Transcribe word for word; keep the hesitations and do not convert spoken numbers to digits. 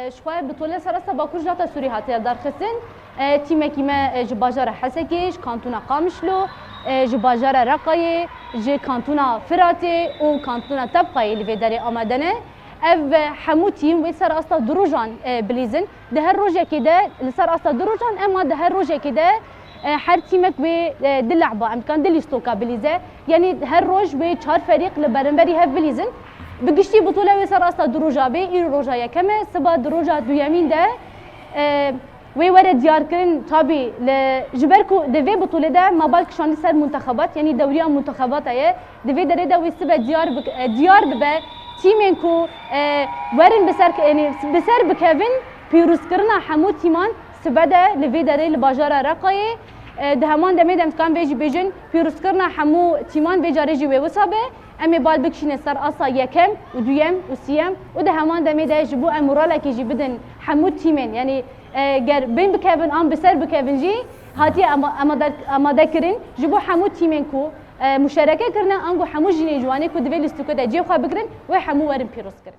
Ji xwe bi tole ser asta Bakur ji hata Sûrî hatiye darxistin. E, tîmekî me, e, ji bajara Hesekê, ji kantona Qamişlo, e, ji bajara Reqayê, ji kantona Firatê û kantona Tebqayê li vê derê amade ne. Ev, e, hemû tîm wê ser asta du rojan, e, bilîzin. Di her rojekê de, li ser asta du rojan, ema di her rojekê de, e, her tîmek wê, e, du lehba, em dikan du lîstoka bilîze. Yanî her roj wê çar ferîq li berimberî hev bilîzin. Bi giştî butûle wê ser asta du roja bê, îro roja yekem e, siba di roja duyemîn de, e, wê were diyarkirin, tabî li, ji ber ku di vê butûlê de ma bal kişandî ser muntexebat, yanî dewriya muntexebata ye. Di vê derê de wê sibe diyar bik-, e, diyar bibe tîmên ku, e, werin bi ser, yanî bi ser bikevin pîrozkirina hemû tîman sibe de li vê derê li bajara Reqayê. E, di heman demê de em dikan vê jî bêjin, pîrozkirina hemû tîman vê carê jî wê wisa be. Em ê bal bikişîne ser asta yekem û duyem û siyem û di heman demê de ji bo em moralekê jî bidin hemû tîmên, yanî, e, ger bên bikevin an bi ser bikevin jî hatiye ama-, amade, amade kirin ji bo hemû tîmên ku, e, muşereke kirine, ango hemû jinên ji Wanê ku di vê lîstûkê de cihê xwe bigirin, wê hemû werin pîrozkirin.